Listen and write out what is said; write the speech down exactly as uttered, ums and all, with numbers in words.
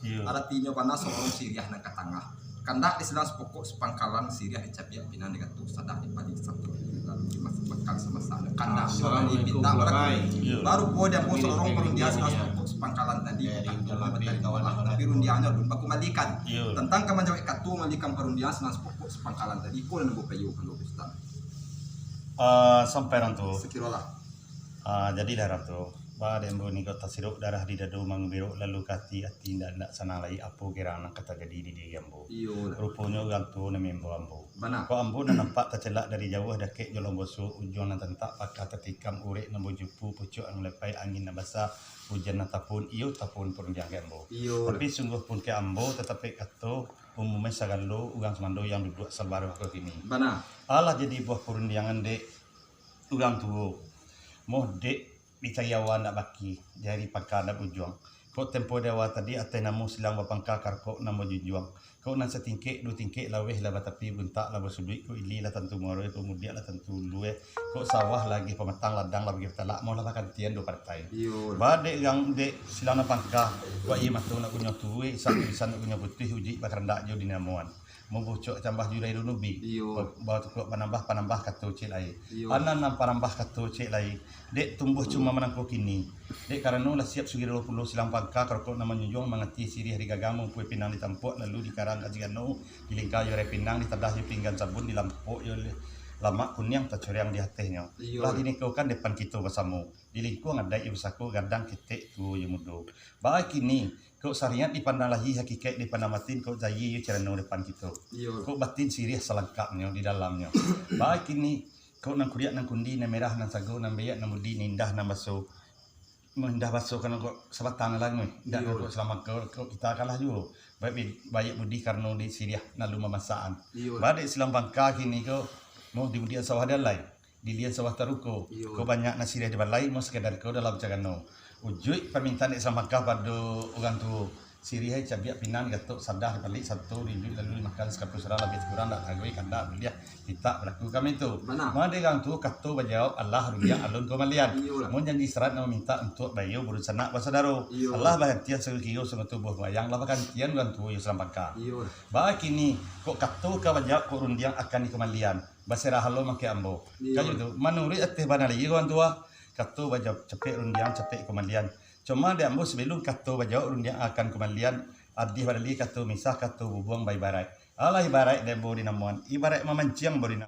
Iyo. Aratinyo bana salorong siriah nan ka tangah. Kandak di silang sapokok sapangkalan, siriah dicabiak pinang digatok sadah dipaliak sato lalu dimakan samasa. Kandak Assalamualaikum di pintak warahmatullahi. Iyo. Baru buah diambo salorong parundiangan silang sapokok sapangkalan tadi. Tapi rundiangnyo alun bakumalikan. Iyo. Tantang ka manjawek kato malikan parundiangan silang sapokok sapangkalan tadi. Iko nan ambo payo kan Ustaz. Ah, sampai rang tu. Sakirolah. Ah, jadi lah rang tu. Ba dek ambo ni kok tasirok darah di dado mangubirok lalu ka ati, ati indak, indak sanang lai apo kirang nan ka tajadi di diri ambo. Iyo lah. Ruponyo urang tuo nan maimbau ambo. Bana. Kok ambo nan nampak tacelak dari jauah dakek jo lomboso, ujuang nan tantak paka tatikam urek nan bajupu, pucuak nan malepai, angin nan basa, ujan nan tapun, iyo tapun parundiang ka ambo. Iyo lah. Tapi sungguah pun ka ambo tatapek kato, umumnyo sagalo urang sumando yang duduak sabaruah ko kini. Bana. Alah jadi buah parundiangan dek urang tuo. Moh dek dicari awa ndak baki, jari pangka ndak bujuang. Kok tempo di awa tadi ateh namo silang bapangka karkok nan bajunjuang. Kok nan satingkek duo tingkek laweh lah batapi buntak lah basuduik, kok ilia lah tantu muaro, kok mudiak lah tantu ulu, eh. Kok sawah lah agiah pamatang, ladang lah agiah patalak, moh lah bakantian duo partai. Iyo. Ba dek urang dek silang nan pangka, kok aia mato ndak punyo tuo, eh, isan lisan ndak punyo putuih, ujuik bakarandak jo dinamoan. Mambucok cambah jurai lunubi. Iyo. Ba-, batukuak panambah-panambah kato ciek lai. Iyo. Anan nan panambah kato ciek lai. Dek tumbuah cuma manangko kini. Dek karano lah siap sugiro pulo silang pangka karkok nan manjunjuang mangati siriah digagang mampuai pinang ditampuak lalu dikarang ka cigano dilingka jo arai pinang ditadah jo pinggan sabun dilampok jo le-, lamak kuniang tacuriang di atehnyo. Iyo. Lah dinikokan depan kito basamo. Di lingkuang adaik jo pusako gadang ketek tuo jo mudo. Ba kini, kok sariat dipandang lahia, hakikaik dipandang batin, kok zahia jo carano depan kito. Iyo. Kok batin siriah salangkapnyo di dalamnyo. Ba kini, kok nan kuriak nan kundi, nan merah nan sago, nan baiak nan budi, nan indah nan baso. Indah baso kan kok sabatang lah, indak Iyo. Kok salama kok, kok kita kalah juo. Baiak, baiak budi karano di siriah nan alun mamasaan. Iyo. Ba dek silang pangka kini kok, moh di mudiak sawah dalai. Di lian sawah taruko. Iyo. Kok banyak nan siriah di balai, moh sakadar ko dalam cagano. Ujuik pamintaan dek silang pangka pado urang tuo. Siriah cabiak pinang digatok sadah dipaliak sato diujuik lalu dimakan sakapua salah labiah kurang dak taruih kandak buliah kitak balaku kami tu. Bana. Mode urang tuo kato bajawab alah rundiang alun kumalian. Iyo lah. Mun janji sarat nan mamintak untuak bayo badunsanak basudaro. Iyo. Alah bagantian sakiro-kiro sangoto buah bayang lah bagantian urang tuo jo silang pangka. Iyo lah. Ba kini, kok kato ka bajawab kok rundiang akan dikumalian. Basarah lo mangkek ambo. Iyo. Kayu tu, manuruik ateh bana lai urang tuo, kato bajawab capek rundiang capek kumalian. Cuma dek ambo sabalun kato bajawab rundiang akan kumalian, adih badali kato misah kato bubuang baibaraik. Alah ibaraik dek ambo dinamoan, ibaraik mamanciang ambo dinamoan.